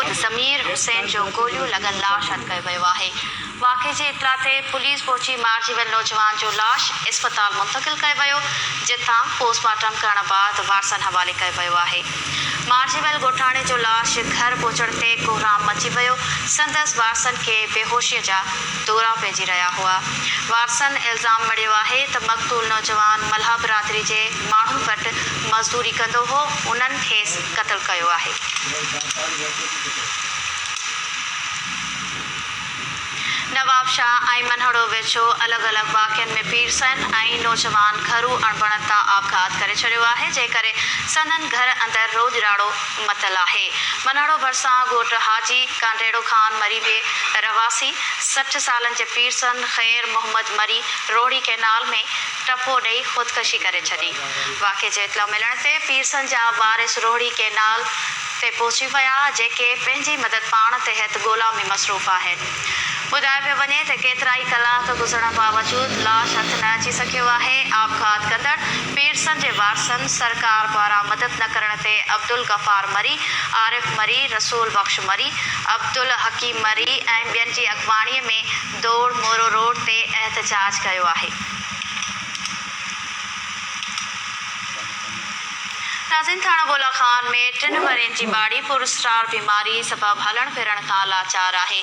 ضمير حسين جو گوليون لڳل لاش هٿ ڪيو ويو آهي. واقعي جي اطلاع تي پوليس پهچي مارجي ويل نوجوان جو لاش اسپتال منتقل ڪيو ويو، جتان پوسٽ مارٽم ڪرڻ بعد وارثن حوالي ڪيو ويو آهي. مارجي ويل ڳوٺاڻي جو لاش گهر پهچڻ تي ڪهرام مچي ويو، سندس وارثن کي بيهوشي جا دورا پئجي رهيا هئا. وارثن الزام مڙهيو آهي ته مقتول نوجوان ملاح برادري جي ماڻهن وٽ مزدوري ڪندو هو، انهن کيس قتل ڪيو آهي. نوابشاهه ۽ منهڙو ويجهو الڳ الڳ واقعن ۾ پيرسن ۽ نوجوان گهرو اڻبڻت تان آپگهات ڪري ڇڏيو آهي، جنهن ڪري سندن گهر اندر روڄ راڙو متل آهي. منهڙو ڀرسان ڳوٺ حاجي ڪانڊيڙو خان مري جي رهواسي 60 سالن جي پيرسن خير محمد مري روهڙي ڪئنال ۾ ٽپو ڏئي خودڪشي ڪري ڇڏي. واقعي جي اطلاع ملڻ تي پيرسن جا وارث روهڙي ڪئنال تي پهچي ويا، جيڪي پنهنجي مدد پاڻ تحت ڳولا ۾ مصروف آهن. ٻڌايو پيو وڃي ته ڪيترائي ڪلاڪ گذرڻ باوجود لاش هٿ نه اچي سگهيو آهي، آپگهات ڪندڙ پيرسن جي وارثن سرڪار پاران مدد نه ڪرڻ تي عبدالغفار مري، عارف مري، رسول بخش مري، عبدالحڪيم مري ۽ ٻين جي اڳواڻي ۾ دوڙ مورو روڊ تي احتجاج ڪيو آهي. ناظرين ٿاڻو بولا خان ۾ ٽن ورهين جي ٻاڙي پراسرار بيماري سبب هلڻ ڦرڻ کان لاچار آهي.